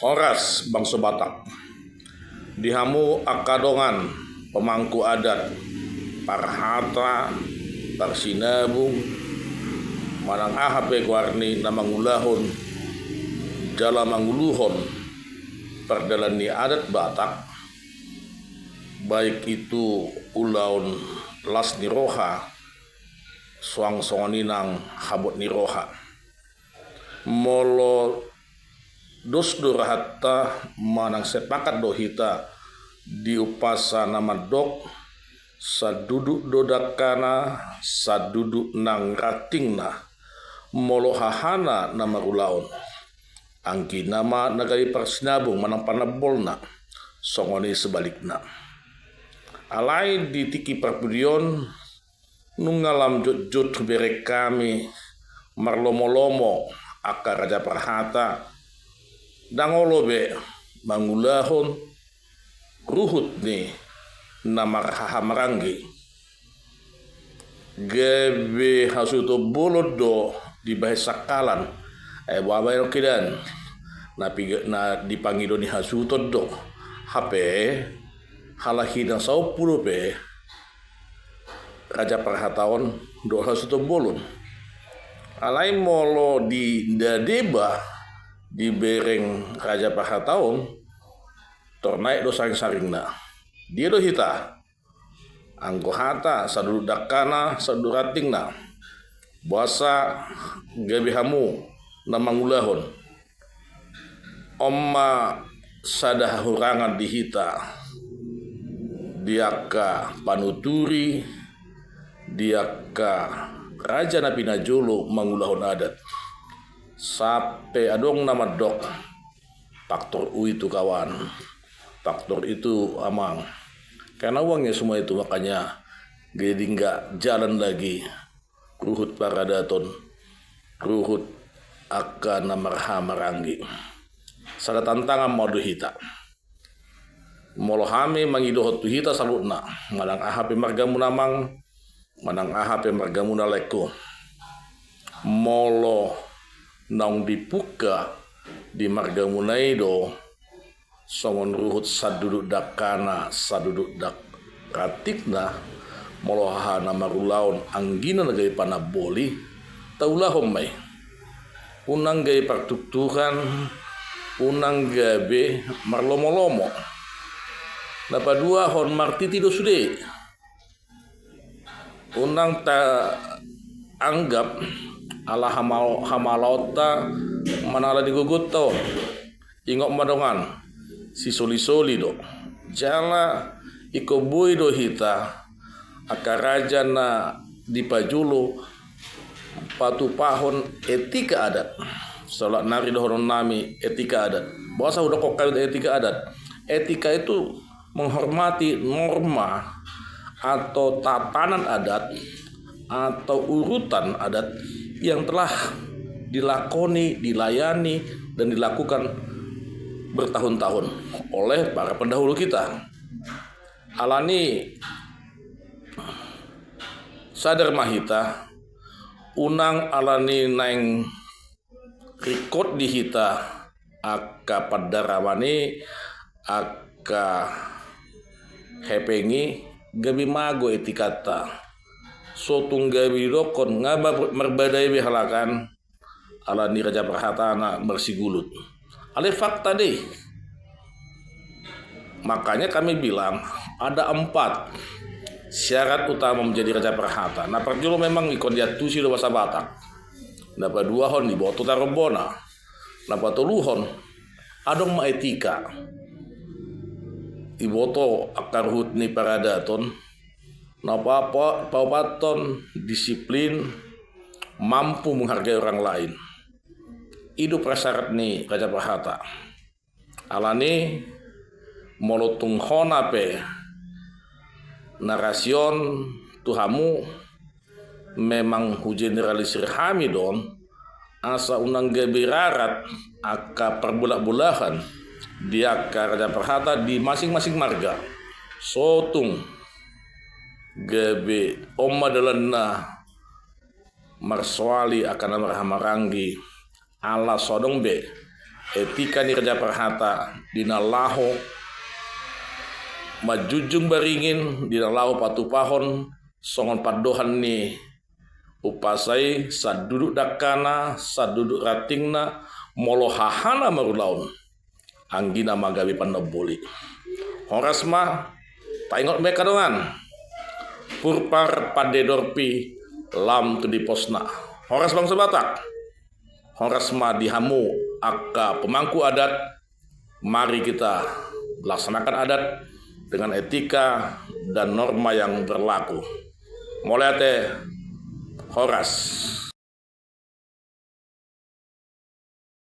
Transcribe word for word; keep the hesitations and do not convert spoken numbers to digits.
Horas bangso Batak. Di hamu angka dongan pemangku adat, parhata, parsinabung, manang aha pe goarni na mangulahon jala manguluhon pardalan ni adat Batak, baik itu ulaon las ni roha, suang songon i nang habot ni roha. Molo dos do rohanta manang sepakat do hita di umpasa na mandok, sanduduk do dangkana, sanduduk nang rantingna. Molo hahana na marulaon, anggina ma na gabe parsinabung manang panambolna, songon i sebalikna. Alai di tingki parpudi on, nunga lam jotjot hubereng hami marlomolomo angka raja parhata, ndang olo be mangulahon ruhut ni na marhahamaranggi. Gabe hasuhuton bolon do dibahen sangkalan. Ai boha baen on, kedan na piga-, na dipangido ni hasuhuton do. Hape halak hina saompu dope raja parhata on dohot hasuhuton bolon. Alai molo di ndadeba dibereng raja parhata on, tor naek do saringsaringna. Dia do hita? Anggo hata, sanduduk dangkana, sanduduk rantingna. Boasa gabe hamu na mangulahon? On ma sada hahurangan di hita, di angka panuturi, di angka raja na pinajolo mangulahon adat. Sampe adong na mandok, faktor itu kawan, faktor itu amang. Karena uangnya semua itu, makanya jadi nggak jalan lagi ruhut paradaton, ruhut angka na marhahamaranggi. Sada tantangan ma on di hita. Molo hami mangidohon tu hita saluhutna, manang aha pe margamuna amang, manang aha pe margamuna laengku. Molo naung dipungka di margamuna i do songon ruhut sanduduk dangkana, sanduduk dang-, rantingna, molo hahana marulaon anggina na gabe panamboli, taulahon ma i. Unang gabe partuktukan, unang gabe marlomolomo. Na paduahon martiti do sude. Unang taanggap ala hama-, hamalaonta manang ala di gogonta on. Ingot ma dongan, sisolisoli do. Jala ingkon boi do hita angka raja na dipajolo patupahon etika adat. Saulak nari dohononnami etika adat. Boasa hudokhon hami etika adat? Etika itu menghormati norma atau tatanan adat atau urutan adat yang telah dilakoni, dilayani, dan dilakukan bertahun-tahun oleh para pendahulu kita. Alani sadar ma hita, unang alani naeng ringkot di hita angka pandaraman i, angka hepeng i, gabe mago etikanta. So tung gabe didokhon, nga mar-, marbadai be halak an, alani raja parhatana marsigulut. Alai fakta do i. Makanya kami bilang, ada empat syarat utama menjadi raja parhata. Na parjolo memang ingkon diantusi do bahasa Batak. Na paduahon diboto tarombona. Na patoluhon adong ma etika. Diboto angka ruhut ni paradaton. Na pa-, pa-, paopathon disiplin, mampu menghargai orang lain. I do prasyarat ni raja parhata. Alani molo tung hona pe narasi on tu hamu, memang hujeneralisir hami do on, asa unang gabe rarat angka parbolak-bolahan di angka raja parhata di masing-masing marga. So tung gabe on ma dalanna marsoali angka na marhahamaranggi, ala so adong be etika ni Raja Parhata di na laho manjunjung baringin, di na laho patupahon songon pandohan ni umpasa i: sanduduk dangkana, sanduduk rantingna, molo hahana marulaon, anggina ma gabe pandomboli. Horas ma, taingot ma i angka dongan. Purpar pande dorpi, lam tu diposna. Horas bangso Batak. Horas ma di hamu angka pemangku adat. Mari kita laksanakan adat dengan etika dan norma yang berlaku. Mauliate, horas.